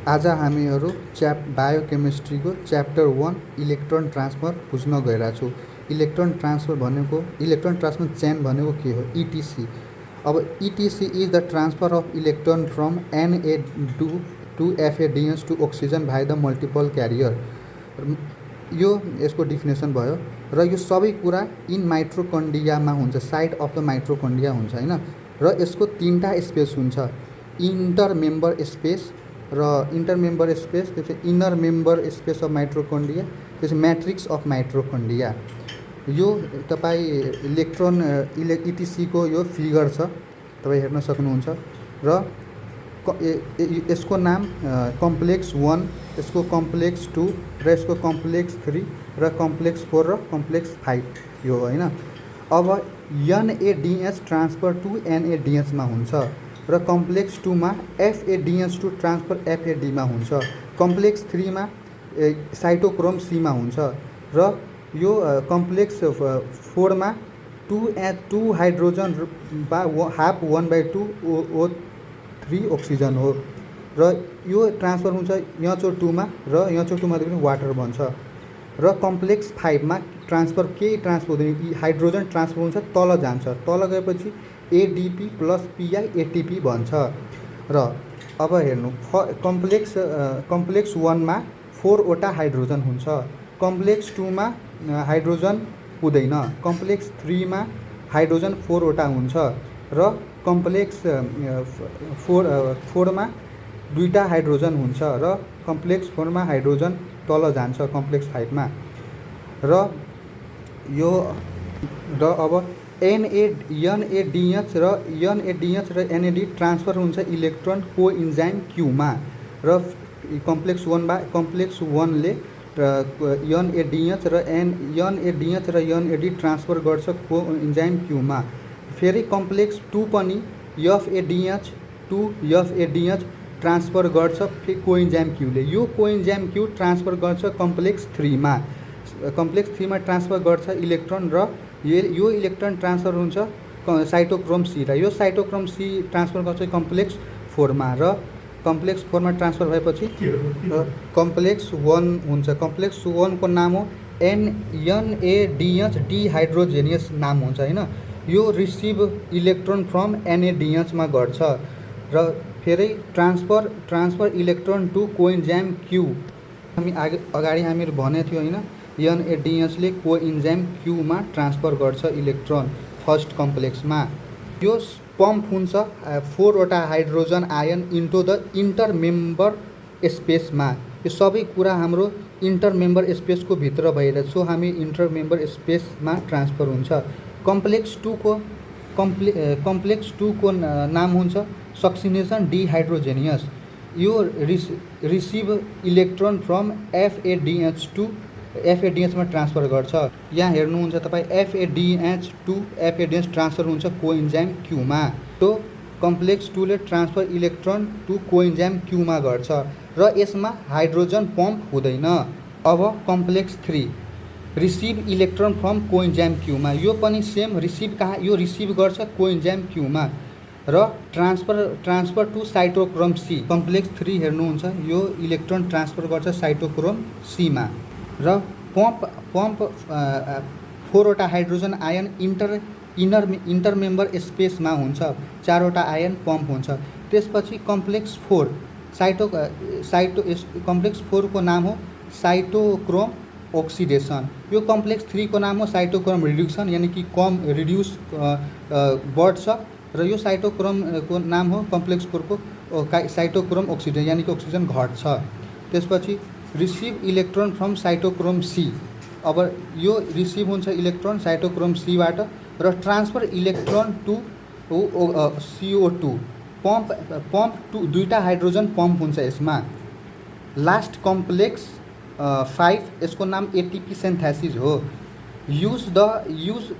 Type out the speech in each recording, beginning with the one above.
आज हामीहरू बायोकेमिस्ट्रीको chapter 1 electron transfer बुझ्न गइरहेको छु। इलेक्ट्रोन ट्रान्सफर चेन भनेको के हो? इटिसी। अब ETC is the transfer of electron from Na to FADH to oxygen by the multiple carrier. यो यसको डिफिनेसन भयो र यो सबै कुरा इन माइट्रोकन्ड्रियामा हुन्छ, साइड अफ द माइट्रोकन्ड्रिया हुन्छ हैन। र यसको तीनटा स्पेस हुन्छ, इन्टर मेम्बर स्पेस र इन्टर मेम्बर स्पेस, त्यसपछि इनर मेम्बर स्पेस अफ माइट्रोकन्ड्रिया, त्यसपछि म्याट्रिक्स अफ माइट्रोकन्ड्रिया। यो तपाईँ इटिसीको यो फिगर छ, तपाईँ हेर्न सक्नुहुन्छ। र यसको नाम कम्प्लेक्स 1, यसको कम्प्लेक्स 2 र यसको कम्प्लेक्स 3 र कम्प्लेक्स 4 र कम्प्लेक्स 5 यो होइन। अब NADH ट्रान्सफर टु NADH मा हुन्छ र कम्प्लेक्स 2 मा FADH टु ट्रान्सफर FAD मा हुन्छ। कम्प्लेक्स 3 मा साइटोक्रोम C मा हुन्छ र यो कम्प्लेक्स 4 मा 2 हाइड्रोजन बा हाफ 1/2 O3 ऑक्सिजन हो र यो ट्रान्सफर हुन्छ यचो 2 मा र यचो 2 मा पनि वाटर बन्छ। र कम्प्लेक्स 5 मा ट्रान्सफर केही ट्रान्सफर हुँदैन, हाइड्रोजन ट्रान्सफर हुन्छ, तल जान्छ, तल गएपछि ADP प्लस PI ATP बन्छ। र अब हेर्नु, कम्प्लेक्स 1 मा 4 वटा हाइड्रोजन हुन्छ, कम्प्लेक्स 2 मा हाइड्रोजन हुँदैन, कम्प्लेक्स 3 मा हाइड्रोजन 4 वटा हुन्छ र कम्प्लेक्स 4 मा 2टा हाइड्रोजन हुन्छ र कम्प्लेक्स 4 मा हाइड्रोजन तल जान्छ कम्प्लेक्स 5 मा। र यो अब NADH र NAD ट्रान्सफर हुन्छ इलेक्ट्रोन कोइन्जाइम Q मा र कम्प्लेक्स 1 ले NADH र NAD ट्रान्सफर गर्छ कोइन्जाइम Q मा। फेरि कम्प्लेक्स 2 पनि FADH टु FADH ट्रान्सफर गर्छ कोइन्जाइम Q ले। यो कोइन्जाइम Q ट्रान्सफर गर्छ कम्प्लेक्स 3 मा, कम्प्लेक्स 3 मा ट्रान्सफर गर्छ इलेक्ट्रोन र यो इलेक्ट्रोन ट्रान्सफर हुन्छ साइटोक्रोम C र यो साइटोक्रोम C ट्रान्सफर गर्छ कम्प्लेक्स 4 मा र कम्प्लेक्स 4 मा ट्रान्सफर भएपछि कम्प्लेक्स 1 हुन्छ। कम्प्लेक्स 1 को नाम हो NADH डिहाइड्रोजेनियस नाम हुन्छ हैन। यो रिसिभ इलेक्ट्रोन फ्रम NADH मा गर्छ र फेरि transfer electron to coenzyme Q। अगाडि हामीले भनेको थियो हैन, NADH ले कोइन्जाइम Q मा ट्रान्सफर गर्छ इलेक्ट्रोन फर्स्ट कम्प्लेक्स मा। यो पम्प हुन्छ 4 वटा hydrogen ion into the intermembrane space मा। यो सबै कुरा हाम्रो इन्टर मेम्बर स्पेस को भित्र भइरहेछ, सो हामी इन्टर मेम्बर स्पेस मा ट्रान्सफर हुन्छ। कम्प्लेक्स 2 को नाम हुन्छ सक्सिनेसन डिहाइड्रोजेनियस। यो receive electron from FADH to FADH मा ट्रान्सफर गर्छ। यहाँ हेर्नुहुन्छ तपाईँ FADH टु FADH ट्रान्सफर हुन्छ कोइन्जाइम Q मा। तो कम्प्लेक्स 2 ले transfer electron to coenzyme Q मा गर्छ र यसमा हाइड्रोजन पम्प हुँदैन। अब complex 3 receive electron from coenzyme Q मा। यो पनि सेम रिसिभ यो रिसिभ गर्छ कोइन्जाइम Q मा र transfer to cytochrome C। Complex 3 हेर्नुहुन्छ, यो इलेक्ट्रोन ट्रान्सफर गर्छ साइटोक्रोम C मा र पम्प 4 वटा hydrogen ion intermembrane space मा हुन्छ, 4 वटा आयन पम्प हुन्छ। त्यसपछि कम्प्लेक्स 4 कम्प्लेक्स 4 को नाम हो साइटोक्रोम ऑक्सिडेसन। यो कम्प्लेक्स 3 को नाम हो साइटोक्रोम रिड्युक्सन, यानी कि कम रिड्युस बढ्छ र यो साइटोक्रोम को नाम हो कम्प्लेक्स 4 को साइटोक्रोम ऑक्सिडेसन, यानी कि ऑक्सिजन घट्छ। त्यसपछि receive electron from cytochrome C। अब यो रिसिभ हुन्छ इलेक्ट्रोन साइटोक्रोम C बाट र transfer electron to CO2। Pump 2टा हाइड्रोजन पम्प हुन्छ यसमा। लास्ट कम्प्लेक्स 5, यसको नाम ATP सिन्थेसिस हो। Use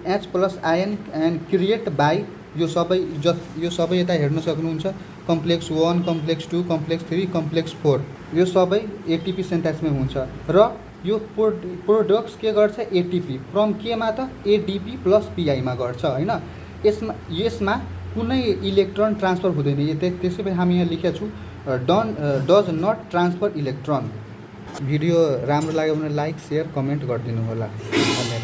H+ ion and create by यो सबै यता हेर्न सक्नुहुन्छ, कम्प्लेक्स 1, कम्प्लेक्स 2, कम्प्लेक्स 3, कम्प्लेक्स 4 यो सबै ATP सिन्थेसिसमै हुन्छ र यो प्रोडक्ट्स के गर्छ ATP फ्रम के मा त ADP प्लस PI मा गर्छ हैन। यसमा कुनै इलेक्ट्रोन ट्रान्सफर हुँदैन। त्यसैले हामी यहाँ लेखेका छु does not transfer electron. Video राम्रो लाग्यो भने लाइक, सेयर, कमेन्ट गरिदिनु होला। धन्यवाद।